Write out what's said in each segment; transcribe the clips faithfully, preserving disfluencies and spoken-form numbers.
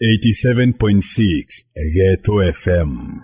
Eighty-seven point six Geto F M.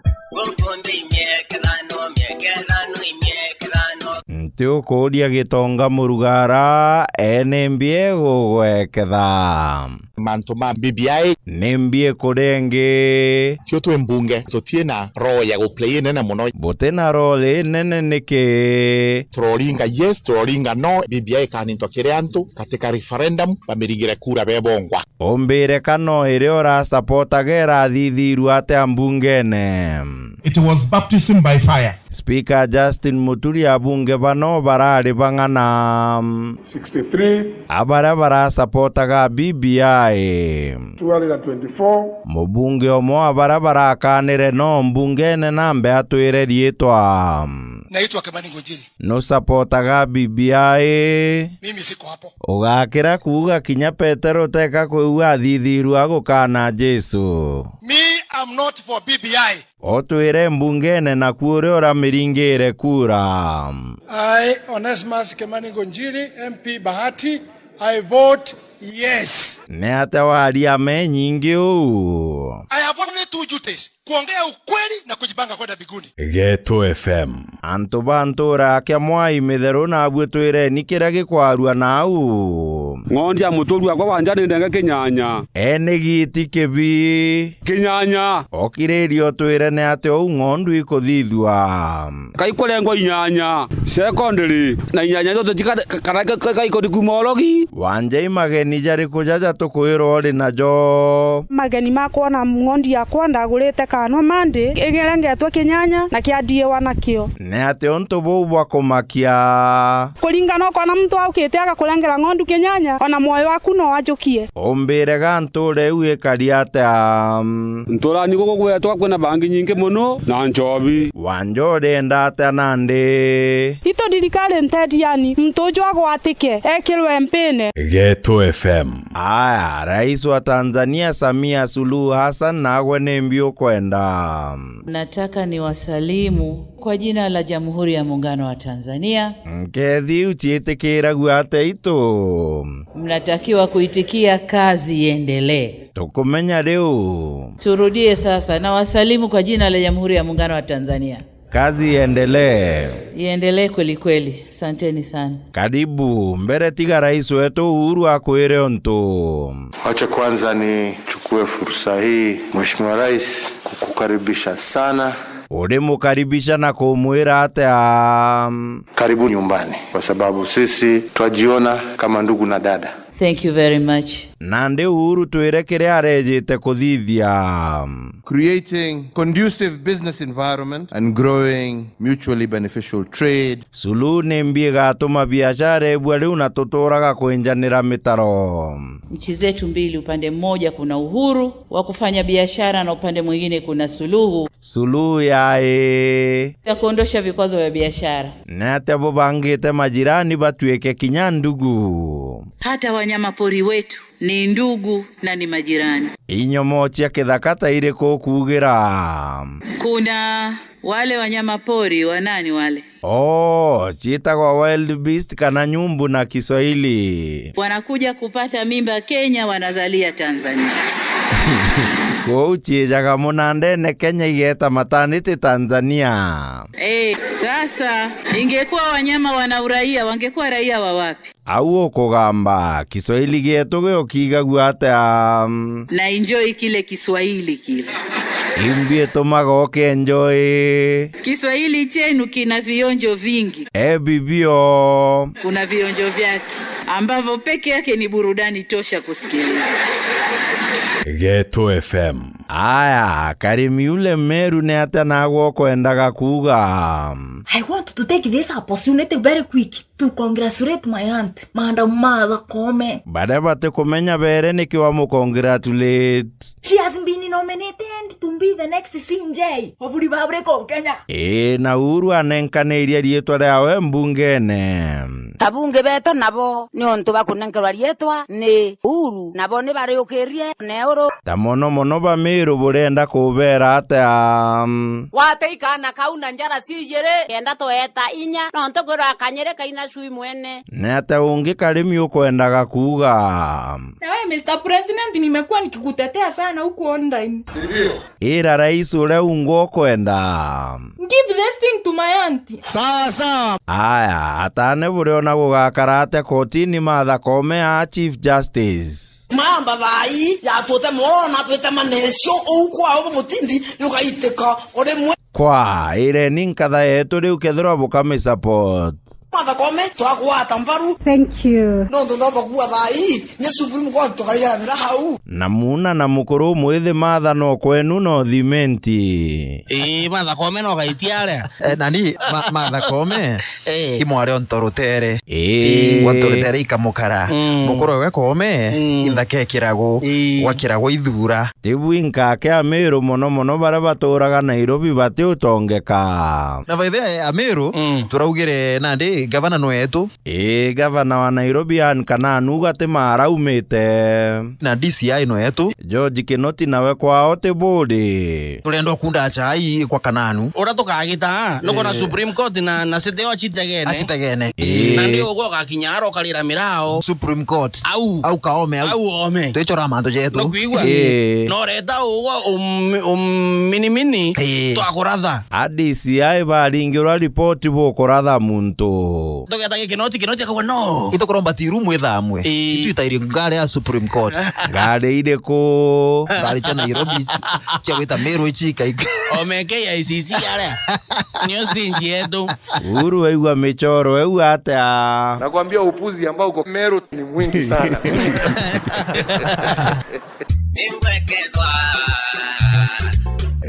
Nti ukuuria Gitonga Murugara, ee nimbi egugweketha? Mantu ma B B I. Nimbi ikurengi? Tio twi mbunge, tutina roho ya guplay inene muno. Butina roho inene niki? Turoringa yes, turoringa no, B B I ikanintwa kiri antu katika referendum, bamiringire kura bebongwa. Umbire ka no iria urasapotaga irathithirua atia mbungene? It was baptism by fire. Speaker Justin Muturi, abunge bano barari bang'ana? Sixty-three. A baria barasapotaga B B I? Two hundred and twenty-four. Mubunge umwe wa baria barakanire no mbungene nambe atwire riitwa. Naitwa Kimani Ngunjiri. Nusapotaga B B I? Mimi siko hapo. Ugakira kuuga kinya Petero teka kwigua athithirua agukana Jesu. Me, I'm not for B B I. Utwire mbungene naku uria uramiringire kura. I, Onesmus Kimani Ngunjiri, M P Bahati, I vote yes. Ni atia waria me nyingi uu? I have only two duties. Kuongea ukweli na kujipanga kwenda mbinguni. Geto F M. Antu ba ntura akia mwai mitheru, nabu twireni kiria gikwarua nau. Ng'ondi ya muturi wakwa wanja ni ndenge kinyanya. Ene giti kibi. Kinyanya. Okiriria utwire ni atia uu ng'ondu ikuthithua. Kaikurengwa inyanya secondary na inyanya cionthe cika-, ka-, kana ka-, ka-, kaikuthi kuuma orogi. Wanja i mageni jariku jaja tukwirwa uri najo? Mageni ma kwona ng'ondu yakwa ndagurite kanwa Monday, igerengetwe kinyanya na kiadiiwa nakio. Ni atia untu buu bwa kumakia? Kuringana ukona muntu aukite agakurengera ng'ondu kinyanya, ona mwoyo waku no ajukie. Umbire ga ntura iu ikari atia? Nturani guku gwetwa kwina bangi nyingi mono na nchobi. Wanja urienda atia nandi? Itu thirikari ntethia ni muntu uju agwatike, ekirwe mpine. Geto F M. Aya, Rais wa Tanzania Samia Suluhu Hassan, nagwe nimbi ukwenda? Nataka niwasalimu kwa jina la Jamhuri ya Muungano wa Tanzania. Nkethi iu ciitikiragua atia itu? Mnatakiwa kuitikia kazi iendelee. Tukumenya riu. Turudie sasa, nawasalimu kwa jina la Jamhuri ya Muungano wa Tanzania. Kazi iendelee. Iendelee kweli kweli. Asanteni sana. Karibu. Mbere tiga rais wetu Uhuru akwire untu. Wacha kwanza nichukue fursa hii, Mheshimiwa Rais, kukukaribisha sana. Urimukaribisha na kumwira atia? Karibu nyumbani, kwa sababu sisi twajiona kama ndugu na dada. Thank you very much. Nandi Uhuru twire kiria arejite kuthithia. Creating conducive business environment and growing mutually beneficial trade. Suluhu nimbi igatuma biashara ibua riu na tuturaga kwinjanira mitaro? Nchi zetu mbili, upande mmoja kuna uhuru wa kufanya biashara na upande mwingine kuna Suluhu. Suluhu yae? Ya kuondosha vikwazo vya biashara. Ni atia bubangite majirani batuike kinya ndugu? Hata wanyama pori wetu ni ndugu na ni majirani. Inyomo cia kithaka ta iriku ukuugira? Kuna wale wanyama pori wa nani wale? Oh, ciitagwa wild beast kana nyumbu na Kiswahili. Wanakuja kupata mimba Kenya, wanazalia Tanzania. Kuu ciijaga munandene Kenya igeeta maternity Tanzania. Eh, sasa ingekuwa wanyama wana uraia, wangekuwa raia wa wapi? Au ukugamba, Kiswahili gietu giukigagua atia? Na enjoy kile Kiswahili kile. Imbi itumaga ukenjoy? Kiswahili chenu kina vionjo vingi. E bibio. Kuna vionjo vyake ambavyo peke yake ni burudani tosha kusikiliza. Geto F M. Aya, Karimi ule Meru ni atia nagwe ukwendaga kuuga? I want to take this opportunity very quick to congratulate my aunt, Madam Martha Koome. Baria batikumenya bere niki wamukongratulate? She has been in Nominated to be the next C J of Republic of Kenya. Ii, na Uhuru anenkanirie riitwa riawe mbungene. Tabungi betu nabo, niuntu bwa kunenkerwa riitwa ni Uhuru, nabo ni bariukirie neuru. Ta mono mono Bamiru burenda kubera atia? Watei kaana kau na njara cijiri, kenda tweeta inya, nontu kwirwa kanyiri kaina cui mwene. Ni atia ungi Karimi ukwendaga kuuga? Na wewe, Mister President, nimekuwa nikikutetea sana huku online. Si ndio? Ira rais uria ungi ukwenda. Give this thing to my auntie. Sawa, sawa. Aya, atane buriona gugakara atia kotini Martha Koome a Chief Justice. Mamba thaa ii yatwite murona twite manecio uu kwao butindi yugaitika urimwe. Kwa, ireni nkatha yetu riu kethirwa bukami support. Martha Koome, twagwata mbaru. Thank you. Nontu no bakua thaa ii, nye Supreme Court tukariganira hau. Na muuna na mukuru mwithi Martha no kwenu no thimenti. Ii, Martha Koome no gaitia aria. Eh, nani, Ma-, Martha Koome, eh, imware onto rutere. Ii. Gwa nto rutere ikamukara. Mm. Mukuru we Koome, mm, inthaka ekiragu. Ii. Gwakiragu ithura. Ti bwinka ake Amiru, mono mono baria baturaga Nairobi batiutongeka. Na by the way, Amiru, mm, turaugire nandi gavana no yetu. Ii, gavana wa Nairobi Anne Kananu gati mara aumite. Na D C I no yetu. George Kinoti nawe kwao ti buri. Turenda ukunda chai kwa Kananu. Uria tukagita, nukwona, eh, Supreme Court na, na State yo acitegene. Acitegene. Ii. Na ndi ugwe ugakinya ara ukarira mirao. Supreme Court. Au. Au Kaome au. Au Ome. Twicora mantu jetu. Nukwigua? Ii. No reta ugwa um, um, mini mini. Ii. Twakuratha. A D C I baringirwa ripoti bukuratha muntu. Tugeta Kinoti, Kinoti akauga no. Itukuromba tiru mwithamwe. Ii. Itwitairi ngari ya Supreme Court. Ngari iriku? Ngari cia Nairobi cia gwita Meru ici ikaika. Ome K I C C aria. Nio stage yetu. Uhuru waigua michoro eu atia? Nakwambia upuzi ambao uko Meru ni mwingi sana.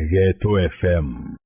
Geto F M.